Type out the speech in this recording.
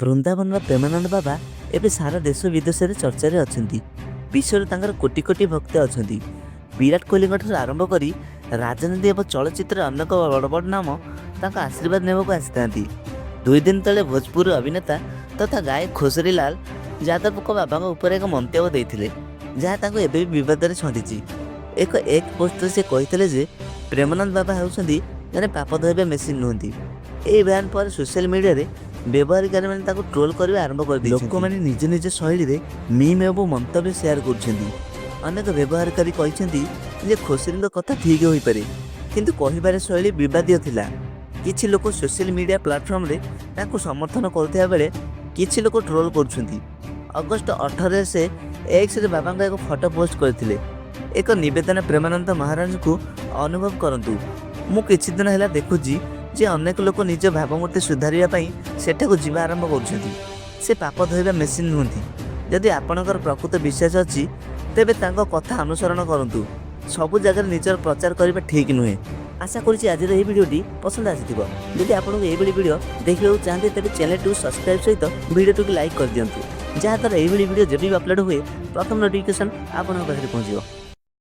ବୃନ୍ଦାବନର ପ୍ରେମାନନ୍ଦ ବାବା ଏବେ ସାରା ଦେଶ ବିଦେଶରେ ଚର୍ଚ୍ଚାରେ ଅଛନ୍ତି। ବିଶ୍ୱରେ ତାଙ୍କର କୋଟି କୋଟି ଭକ୍ତ ଅଛନ୍ତି। ବିରାଟ କୋହଲିଙ୍କ ଠାରୁ ଆରମ୍ଭ କରି ରାଜନୀତି ଏବଂ ଚଳଚ୍ଚିତ୍ରରେ ଅନେକ ବଡ଼ ବଡ଼ ନାମ ତାଙ୍କ ଆଶୀର୍ବାଦ ନେବାକୁ ଆସିଥାନ୍ତି। 2 ଦିନ ତଳେ ଭୋଜପୁର ଅଭିନେତା ତଥା ଗାୟକ ଖେସାରୀ ଲାଲ ଯାଦବଙ୍କ ବାବାଙ୍କ ଉପରେ ଏକ ମନ୍ତବ୍ୟ ଦେଇଥିଲେ, ଯାହା ତାଙ୍କୁ ଏବେ ବି ବିବାଦରେ ଛନ୍ଦିଛି। ଏକ ଏକ୍ସ ପୋଷ୍ଟରେ ସେ କହିଥିଲେ ଯେ ପ୍ରେମାନନ୍ଦ ବାବା ହେଉଛନ୍ତି ଜଣେ ପାପ ଧୋଇବା ମେସିନ୍ ନୁହନ୍ତି। ଏହି ବୟାନ ପରେ ସୋସିଆଲ ମିଡ଼ିଆରେ ବ୍ୟବହାରକାରୀମାନେ ତାଙ୍କୁ ଟ୍ରୋଲ୍ କରିବା ଆରମ୍ଭ କରିଦେଇଛନ୍ତି। ଲୋକମାନେ ନିଜ ନିଜ ଶୈଳୀରେ ମିମ୍ ଏବଂ ମନ୍ତବ୍ୟ ସେୟାର କରୁଛନ୍ତି। ଅନେକ ବ୍ୟବହାରକାରୀ କହିଛନ୍ତି ଯେ ଖେସାରୀଙ୍କ କଥା ଠିକ୍ ହୋଇପାରେ, କିନ୍ତୁ କହିବାର ଶୈଳୀ ବିବାଦୀୟ ଥିଲା। କିଛି ଲୋକ ସୋସିଆଲ ମିଡ଼ିଆ ପ୍ଲାଟଫର୍ମରେ ତାଙ୍କୁ ସମର୍ଥନ କରୁଥିବା ବେଳେ କିଛି ଲୋକ ଟ୍ରୋଲ୍ କରୁଛନ୍ତି। ଅଗଷ୍ଟ 18ରେ ସେ ଏକ୍ସରେ ବାବାଙ୍କ ଏକ ଫଟୋ ପୋଷ୍ଟ କରିଥିଲେ। ଏକ ନିବେଦନ, ପ୍ରେମାନନ୍ଦ ମହାରାଜଙ୍କୁ ଅନୁଭବ କରନ୍ତୁ। ମୁଁ କିଛି ଦିନ ହେଲା ଦେଖୁଛି ଯେ ଅନେକ ଲୋକ ନିଜ ଭାବମୂର୍ତ୍ତି ସୁଧାରିବା ପାଇଁ ସେଠାକୁ ଯିବା ଆରମ୍ଭ କରୁଛନ୍ତି। ସେ ପାପ ଧୋଇବା ମେସିନ୍ ନୁହନ୍ତି। ଯଦି ଆପଣଙ୍କର ପ୍ରକୃତ ବିଶ୍ୱାସ ଅଛି, ତେବେ ତାଙ୍କ କଥା ଅନୁସରଣ କରନ୍ତୁ। ସବୁ ଜାଗାରେ ନିଜର ପ୍ରଚାର କରିବା ଠିକ୍ ନୁହେଁ। ଆଶା କରୁଛି ଆଜିର ଏହି ଭିଡ଼ିଓଟି ପସନ୍ଦ ଆସିଥିବ। ଯଦି ଆପଣଙ୍କୁ ଏଇଭଳି ଭିଡ଼ିଓ ଦେଖିବାକୁ ଚାହାନ୍ତି, ତେବେ ଚ୍ୟାନେଲଟିକୁ ସବସ୍କ୍ରାଇବ୍ ସହିତ ଭିଡ଼ିଓଟିକୁ ଲାଇକ୍ କରିଦିଅନ୍ତୁ, ଯାହାଦ୍ୱାରା ଏଇଭଳି ଭିଡ଼ିଓ ଯେବେ ବି ଅପଲୋଡ଼ ହୁଏ, ପ୍ରଥମ ନୋଟିଫିକେସନ୍ ଆପଣଙ୍କ ପାଖରେ ପହଞ୍ଚିବ।